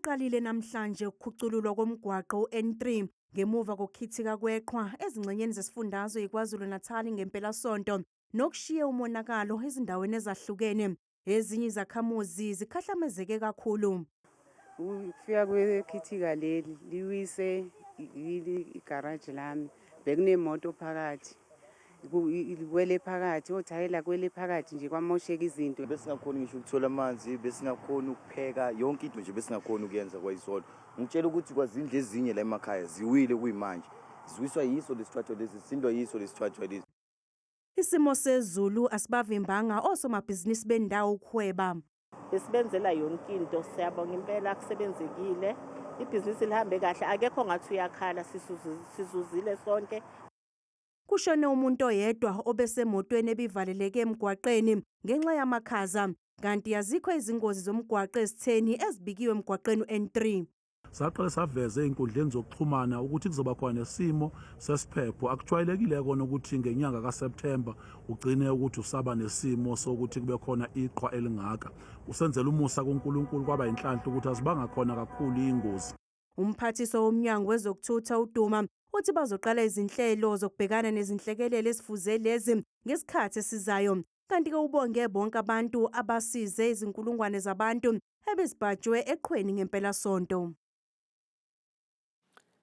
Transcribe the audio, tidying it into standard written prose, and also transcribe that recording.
Sekuqalile namhlanje ukukhucululwa komgwaqo u-N3 ngemuva kokukhithika kweqhwa ezingxenyeni zesifundazwe iKwaZulu-Natal ngempelasonto nokushiye umonakalo ezindaweni ezahlukene. Ezinye izakhamuzi zikhahlamezeke kakhulu. Ukufika kwekhithika leli liwise igaraji lami, bekunemoto phakathi, liwele phakathi, othayela kwele phakathi nje kwamosheka izinto. Besingakhoni ngisho ukuthola amanzi, besingakhoni ukupheka, yonke into nje besingakhoni ukuyenza kwayizolo. Ngitshela ukuthi kwazindlu ezinye la emakhaya ziwile kuyimanje, ziwiswa yiso lesithwathwa lesi, sisindwa yiso lesithwathwa lesi. Isimo sezulu asibavimbanga osomabhizinisi bendawo ukuhweba. Besibenzela yonke into, siyabonga impela, kusebenzekile, ibhizinisi lihambe kahle, akekho ngathi uyakhala, sizuzile sonke. Kushone umuntu oyedwa obesemotweni ebivaleleke emgwaqeni ngenxa yamakhaza, kanti azikho izingozi zomgwaqo ezitheni ezibikiwe emgwaqeni u-N3. Saqale saveza ey'nkundleni zokuxhumana ukuthi kuzoba khona nesimo sesiphepho. Akujwayelekile kona ukuthi ngenyanga kaSepthemba ugcine ukuthi usaba nesimo sokuthi kube khona iqhwa elingaka. Usenzela umusa kuNkulunkulu kwaba inhlanhla ukuthi azibanga khona kakhulu iy'ngozi. Umphathiswa womnyango wezokuthutha uDuma uthi bazoqala izinhlelo zokubhekana nezinhlekelele ezifuze lezi ngesikhathi esizayo. Kanti-ke ubonge bonke abantu abasize izinkulungwane zabantu ebezibhajwe eqhweni ngempelasonto.